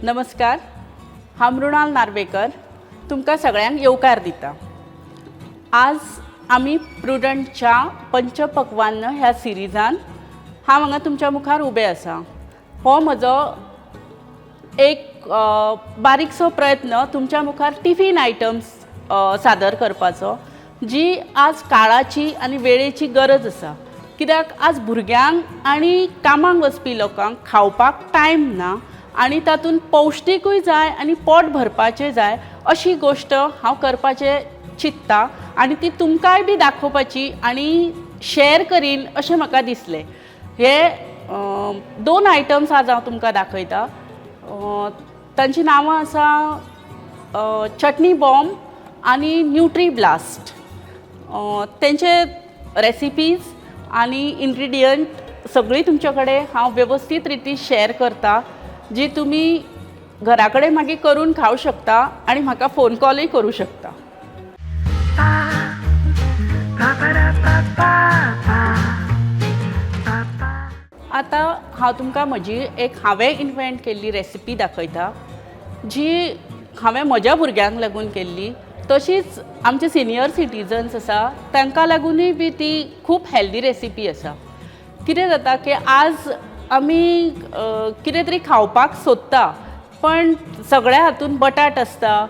नमस्कार, हांव मृणाल नार्वेकर तुमकां सगळ्यांक येवकार दिता. आज आमी प्रुडंटच्या पंचपक्वान्न ह्या सिरिजान हांव हांगा तुमच्या मुखार उबें आसा. हो म्हजो एक बारीकसो प्रयत्न तुमच्या मुखार टिफीन आयटम्स सादर करपाचो, जी आज काळाची आनी वेळेची गरज आसा. कित्याक आज भुरग्यांक आनी कामाक वचपी लोकांक खावपाक टायम ना आनी तातूंत पौश्टीकूय जाय आनी पोट भरपाचें जाय अशी गोश्ट हांव करपाचें चिंत्ता आनी ती तुमकांय बी दाखोवपाची आनी शॅर करीन अशें म्हाका दिसलें. हे दोन आयटम्स आज हांव तुमकां दाखयता. तांचीं नांवां आसा चटणी बॉम्ब आनी न्युट्री ब्लास्ट. तेंचे रेसिपीज आनी इन्ग्रिडियंट सगळीं तुमचे कडेन हांव वेवस्थीत रितीन शॅर करता, जी तुमी घरा कडेन मागीर करून खावं शकता आनी म्हाका फोन कॉलूय करूं शकता. आतां हांव तुमकां म्हजी एक हांवें इनवेंट केल्ली रेसिपी दाखयता, जी हांवें म्हज्या भुरग्यांक लागून केल्ली. तशीच आमचे सिनियर सिटीजन्स आसा तांकां लागुनूय बी ती खूब हेल्दी रेसिपी आसा. कितें जाता की आज आमी कितें तरी खावपाक सोदता, पण सगळ्या हातून बटाट आसता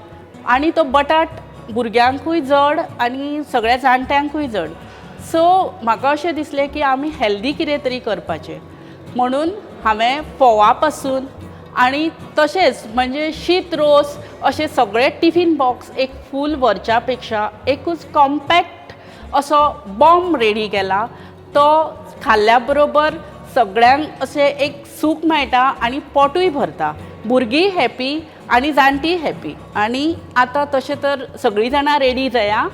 आनी तो बटाट भुरग्यांकूय जड आनी सगळ्या जाणट्यांकूय जड. सो म्हाका अशें दिसलें की आमी हेल्दी कितें तरी करपाचें, म्हणून हांवें फोवा पासून आनी तशेंच म्हणजे शीत रोस अशे सगळे टिफीन बॉक्स एक फूल व्हरच्या पेक्षा एकूच कॉम्पॅक्ट असो बॉम्ब रेडी केला. तो खाल्ल्या बरोबर सगळ्यांक अशें एक सूख मेळटा आनी पोटूय भरता, भुरगींय हॅपी आनी जाणटीय हॅपी. आनी आतां तशें तर सगळीं जाणां रेडी जाया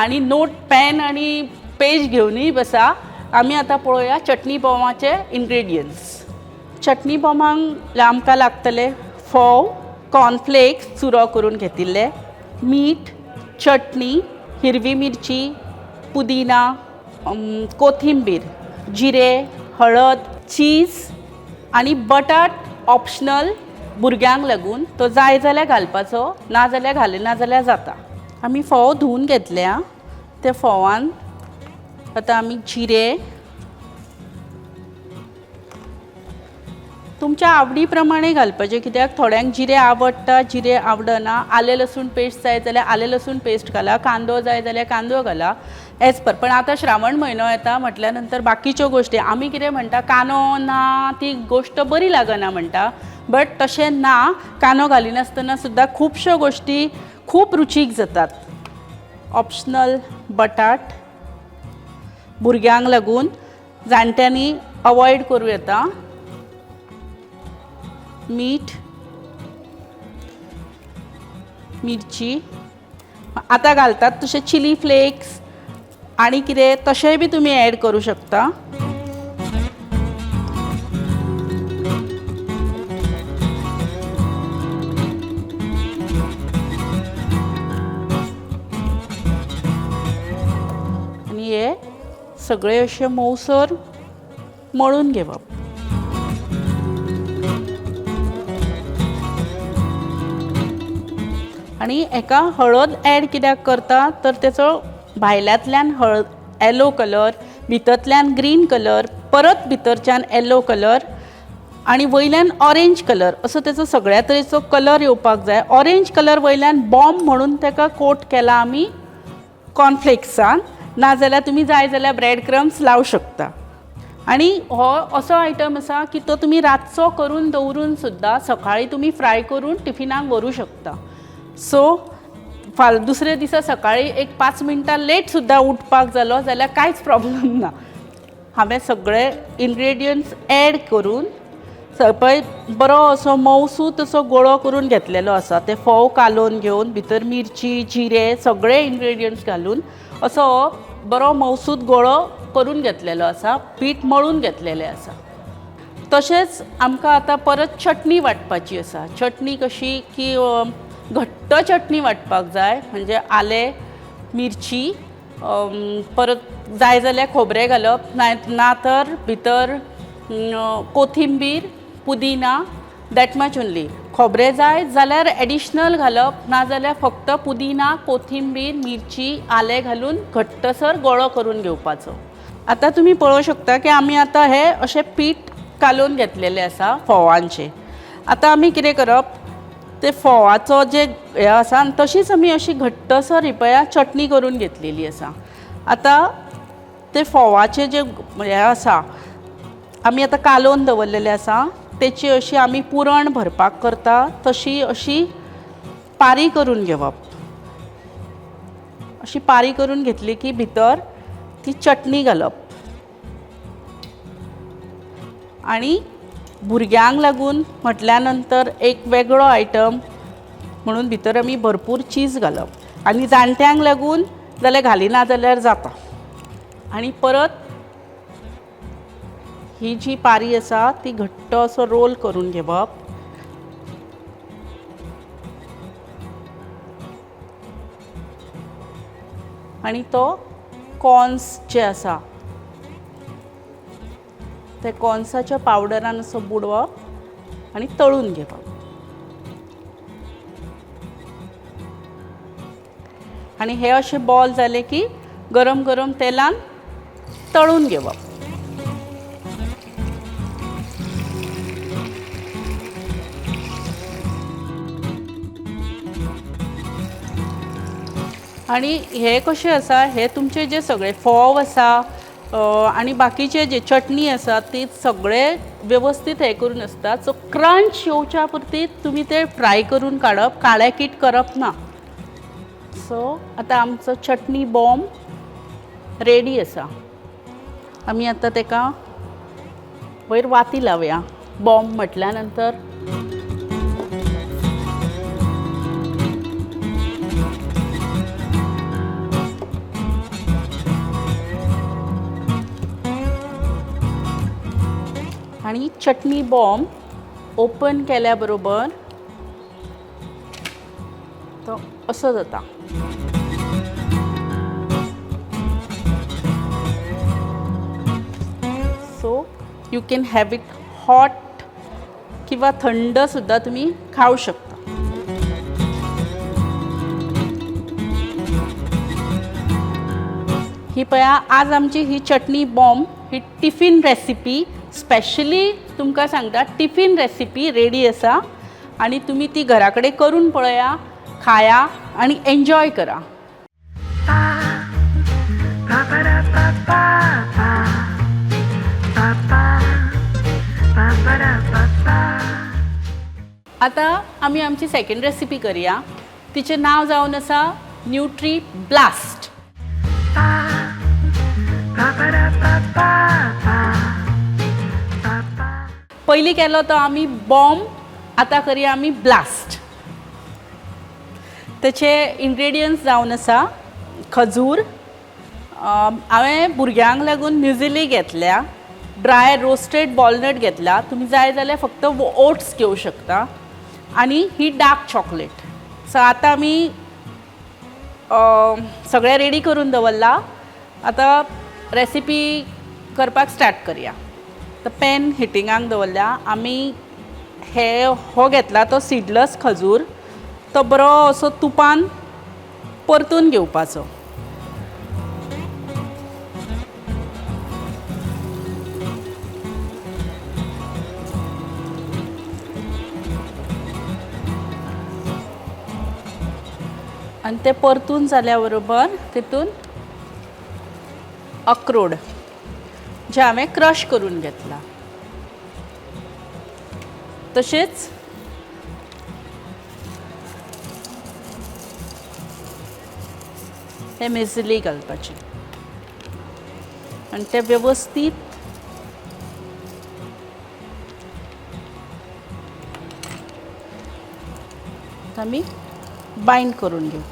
आनी नोट पॅन आनी पेज घेवनूय बसा. आमी आतां पळोवया चटणी बॉमाचे इन्ग्रिडियंट्स. चटणी बॉमांक आमकां लागतले फोव, कॉर्नफ्लेक्स चुरो करून घेतिल्ले, मीठ, चटणी, हिरवी मिरची, पुदिना, कोथिंबीर, जिरे, हळद, चीज आनी बटाट ऑप्शनल भुरग्यांक लागून, तो जाय जाल्यार घालपाचो, ना जाल्यार घालिना जाल्यार जाता. आमी फोव धुवन घेतल्या. त्या फोवान आतां आमी जिरे, तुमच्या आवडी प्रमाणे घालपाचें, कित्याक थोड्यांक जिरे आवडटा, जिरे आवडना. आलें लसूण पेस्ट जाय जाल्यार आलें लसूण पेस्ट घाला, कांदो जाय जाल्यार कांदो घाला, एज पर. पण आतां श्रावण म्हयनो येता म्हटल्या नंतर बाकीच्यो गोश्टी आमी कितें म्हणटा, कांदो ना ती गोश्ट बरी लागना म्हणटा, बट तशें ना. कांदो घालिनासतना सुद्दां खुबश्यो गोश्टी खूब रुचीक जातात. ऑप्शनल बटाट भुरग्यांक लागून, जाणट्यांनी अवॉयड करूं येता. मीठ, मिरची आतां घालतात तशें चिली फ्लेक्स आनी कितें तशेंय बी तुमी एड करूं शकता. आनी हे सगळे अशे मोवसर मळून घेवप. आनी हेका हळद एड कित्याक करता तर तेचो भायल्यांतल्यान हळद येलो कलर, भितरल्यान ग्रीन कलर, परत भितरच्यान येलो कलर आनी वयल्यान ऑरेंज कलर, असो तेचो सगळ्या तरेचो कलर येवपाक जाय. ऑरेंज कलर वयल्यान बॉम्ब म्हणून तेका कोट केला आमी कॉर्नफ्लेक्सान, नाजाल्यार तुमी जाय जाल्यार ब्रेड क्रम्स लावं शकता. आनी हो असो आयटम आसा की तो तुमी रातचो करून दवरून सुद्दां सकाळीं तुमी फ्राय करून टिफिनाक व्हरूं शकता. सो फाल दुसरे दिसा सकाळीं एक 5 मिनटां लेट सुद्दां उठपाक जालो जाल्यार कांयच प्रॉब्लम ना. हांवें सगळे इन्ग्रेडियंट्स एड करून पळय बरो असो मोवसूत असो गोळो करून घेतलेलो आसा. ते फोव कालोवन घेवन भितर मिरची, जिरे सगळे इन्ग्रेडियंट्स घालून असो बरो मोवसूत गोळो करून घेतलेलो आसा. पीठ मळून घेतलेलें आसा. तशेंच आमकां आतां परत चटणी वांटपाची आसा. चटणी कशी की घट्ट चटणी वांटपाक जाय, म्हणजे आलें, मिरची, परत जाय जाल्यार खोबरें घालप, ना तर भितर कोथिंबीर, पुदिना, that much only. खोबरें जाय जाल्यार एडिशनल घालप, नाजाल्यार फक्त पुदिना, कोथिंबीर, मिरची, आलें घालून घट्टसर गोळो करून घेवपाचो. आतां तुमी पळोवंक शकता की आमी आतां हें अशें पीठ कालोवन घेतलेलें आसा फोवांचें. आतां आमी कितें करप, ते फोवाचो जे हें आसा आनी तशीच आमी अशी घट्टसर ही पळया चटणी करून घेतलेली आसा. आतां ते फोवाचे जे हें आसा आमी आतां कालोवन दवरलेलें आसा, तेची अशी आमी पुरण भरपाक करता तशी अशी पारी करून घेवप. अशी पारी करून घेतली की भितर ती चटणी घालप आनी भुरग्यांक लागून म्हटल्या नंतर एक वेगळो आयटम म्हणून भितर आमी भरपूर चीज घालप आनी जाणट्यांक लागून जाल्यार घालिना जाल्यार जाता. आनी परत ही जी पारी आसा ती घट्ट असो रोल करून घेवप. आनी तो कॉर्न्स जे आसा ते कॉर्न्साच्या पावडरान असो बुडोवप आनी तळून घेवप. आनी हे अशे बॉल जाले की गरम गरम तेलान तळून घेवप. आनी हे कशें आसा, हे तुमचे जे सगळे फोव आसा आनी बाकीचे जे चटणी आसा ती सगळे वेवस्थीत हे करून आसता. सो क्रंच येवच्या पुरती तुमी ते फ्राय करून काडप, काळे कीट करप ना. सो आतां आमचो चटणी बॉम्ब रेडी आसा. आमी आतां तेका वयर वाती लावया. बॉम्ब म्हटल्या नंतर आनी चटणी बॉम्ब ओपन केल्या बरोबर तो असो जाता. So you can have it hot किंवा थंड सुद्दां तुमी खावं शकता. ही पळया आज आमची ही चटणी बॉम्ब ही टिफिन रेसिपी, स्पेशली तुमकां सांगता टिफिन रेसिपी रेडी आसा आनी तुमी ती घरा कडेन करून पळया, खाया आनी एन्जॉय करा. आतां आमी आमची सेकंड रेसिपी करया. तिचें नांव जावन आसा न्यूट्री ब्लास्ट. पयलीं केलो तो आमी बॉम्ब, आतां करया आमी ब्लास्ट. तेचे इन्ग्रेडियंट्स जावन आसा खजूर, हांवें भुरग्यांक लागून म्युजिली घेतल्या, ड्राय रोस्टेड वॉलनट घेतला, तुमी जाय जाल्यार फक्त ओट्स घेवं शकता, आनी ही डार्क चॉकलेट. सो आतां आमी सगळें रेडी करून दवरला. आतां रेसिपी करपाक स्टार्ट करया. आतां पॅन हिटिंगाक दवरल्या. आमी हे हो घेतला तो सिडलस खजूर, तो बरो असो तुपान परतून घेवपाचो. आनी ते परतून जाल्या बरोबर तितून अक्रोड जे हांवें क्रश करून घेतला, तशेंच हे मिजली घालपाचें आनी ते वेवस्थीत आमी बायंड करून घेवपाचें.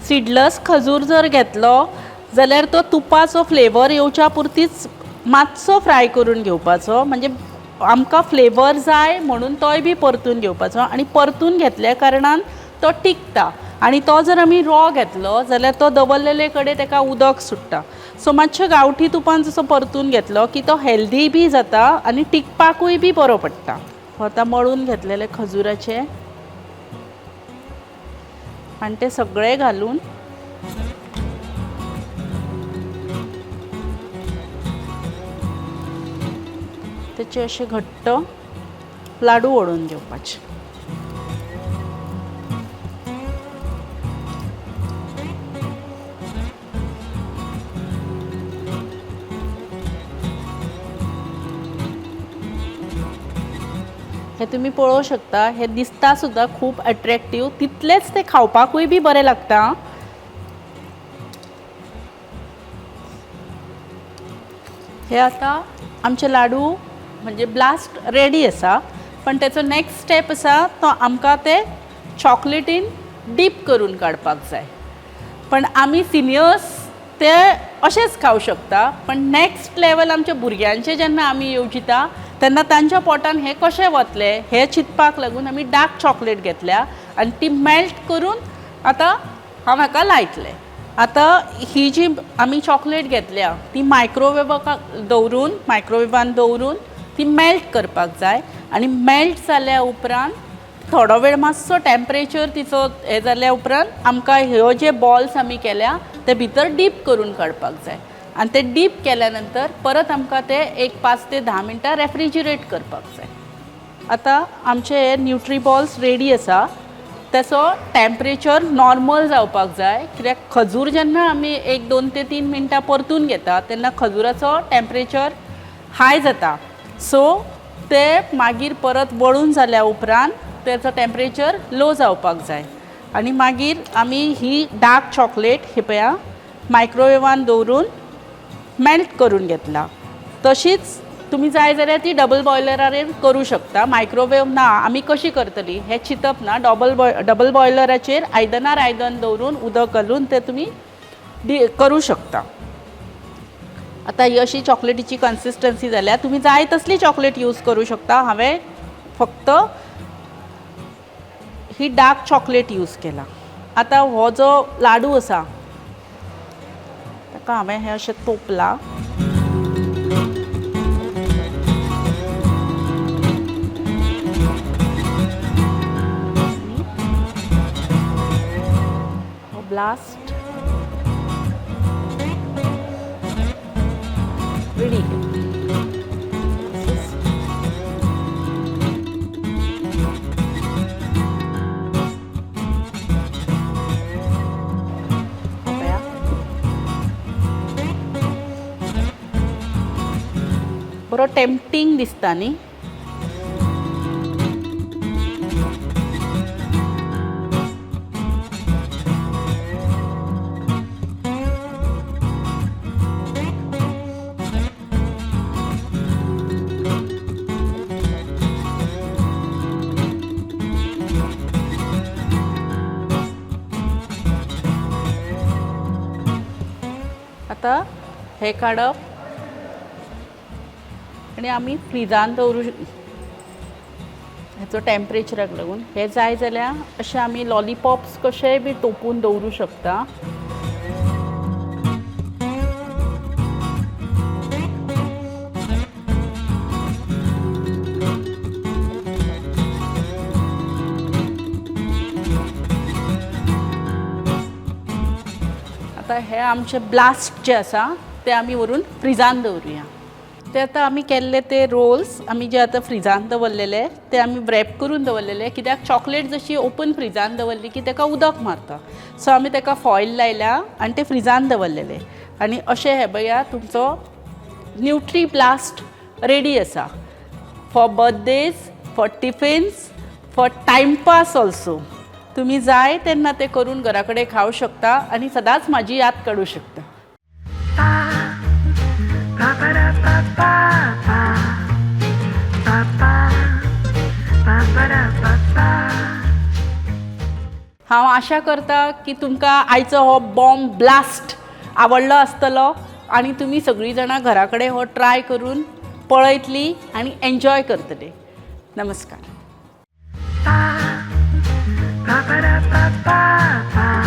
सिडलस खजूर जर घेतलो जाल्यार तो तुपाचो फ्लेवर येवच्या पुरतीच मातसो फ्राय करून घेवपाचो, म्हणजे आमकां फ्लेवर जाय म्हणून तोय बी परतून घेवपाचो. आनी परतून घेतल्या कारणान तो टिकता. आनी तो जर आमी रॉ घेतलो जाल्यार तो दवरलेले कडेन ताका उदक सुट्टा. सो मातशें गांवठी तुपान जसो परतून घेतलो की तो हेल्दी बी जाता आनी टिकपाकूय बी बरो पडटा. आतां मळून घेतलेले खजुराचे आनी ते सगळे घालून तेचे अशे घट्ट लाडू ओडून घेवपाचे. हे तुमी पळोवंक शकता, हे दिसता सुद्दां खूब अट्रॅक्टीव, तितलेंच ते खावपाकूय बी बरें लागता. हे आतां आमचे लाडू म्हणजे ब्लास्ट रेडी आसा, पण तेचो नॅक्स्ट स्टेप आसा तो आमकां ते चॉकलेटीन डीप करून काडपाक जाय. पण आमी सिनियर्स ते अशेंच खावं शकता, पण नॅक्स्ट लेवल आमच्या भुरग्यांचें जेन्ना आमी येवजिता तेन्ना तांच्या पोटान हें कशें वतलें हें चिंतपाक लागून आमी डार्क चॉकलेट घेतल्या आनी ती मेल्ट करून आतां हांव हाका लायतलें. आतां ही जी आमी चॉकलेट घेतल्या ती मायक्रोवेवाक दवरून, मायक्रोवेवान दवरून ती मेल्ट करपाक जाय आनी मेल्ट जाल्या उपरांत थोडो वेळ मातसो टॅम्परेचर तिचो हें जाल्या उपरांत आमकां ह्यो जे बॉल्स आमी केल्या ते भितर डीप करून काडपाक जाय आनी ते डीप केल्या नंतर परत आमकां ते एक 5 ते 10 मिनटां रेफ्रिजिरेट करपाक जाय. आतां आमचे हे न्युट्री बॉल्स रेडी आसा. तेचो टॅम्परेचर नॉर्मल जावपाक जाय, कित्याक खजूर जेन्ना आमी 1, 2 ते 3 मिनटां परतून घेता तेन्ना खजुराचो टॅम्परेचर हाय जाता. सो ते मागीर परत वळून जाल्या उपरांत तेचो टॅम्परेचर लो जावपाक जाय. आनी मागीर आमी ही डार्क चॉकलेट ही पळया मायक्रोवेवान दवरून मेल्ट करून घेतला. तशीच तुमी जाय जाल्यार ती डबल बॉयलरार करूं शकता. मायक्रोवेव ना आमी कशी करतली हें चिंतप ना, डबल बॉयलराचेर आयदनार आयदन दवरून उदक घालून तें तुमी करूं शकता. आतां ही अशी चॉकलेटीची कन्सिस्टन्सी जाल्या. तुमी जाय तसली चॉकलेट यूज करूं शकता. हांवें फक्त ही डार्क चॉकलेट यूज केला. आतां हो जो लाडू आसा ताका हांवें हें अशें तोपलां. हो ब्लास्ट रेडी. बरो टेम्पटींग दिसता न्ही. आतां हें काडप आनी आमी फ्रिजान दवरूं हेचो टेम्परेचराक लागून. हें जाय जाल्यार अशें आमी लॉलीपॉप्स कशेय बी तोपून दवरूं शकता. आतां हे आमचे ब्लास्ट जे आसा ते आमी व्हरून फ्रिजान दवरुया. ते आतां आमी केल्ले ते रोल्स आमी जे आतां फ्रिजान दवरलेले ते आमी रॅप करून दवरलेले, कित्याक चॉकलेट जशी ओपन फ्रिजान दवरली की ताका उदक मारता. सो आमी ताका फॉयल लायल्या आनी ते फ्रिजान दवरलेले. आनी अशें हें पळया तुमचो न्युट्री ब्लास्ट रेडी आसा for birthdays, for tiffins, for timepass also. तुमी जाय तेन्ना ते करून घरा कडेन खावं शकता आनी सदांच म्हाजी याद काडूं शकता. हांव आशा करता की तुमकां आयचो हो बॉम्ब ब्लास्ट आवडलो आसतलो आनी तुमी सगळीं जाणां घरा कडेन हो ट्राय करून पळयतली आनी एन्जॉय करतली. नमस्कार. Pa, pa, pa, pa, pa, pa.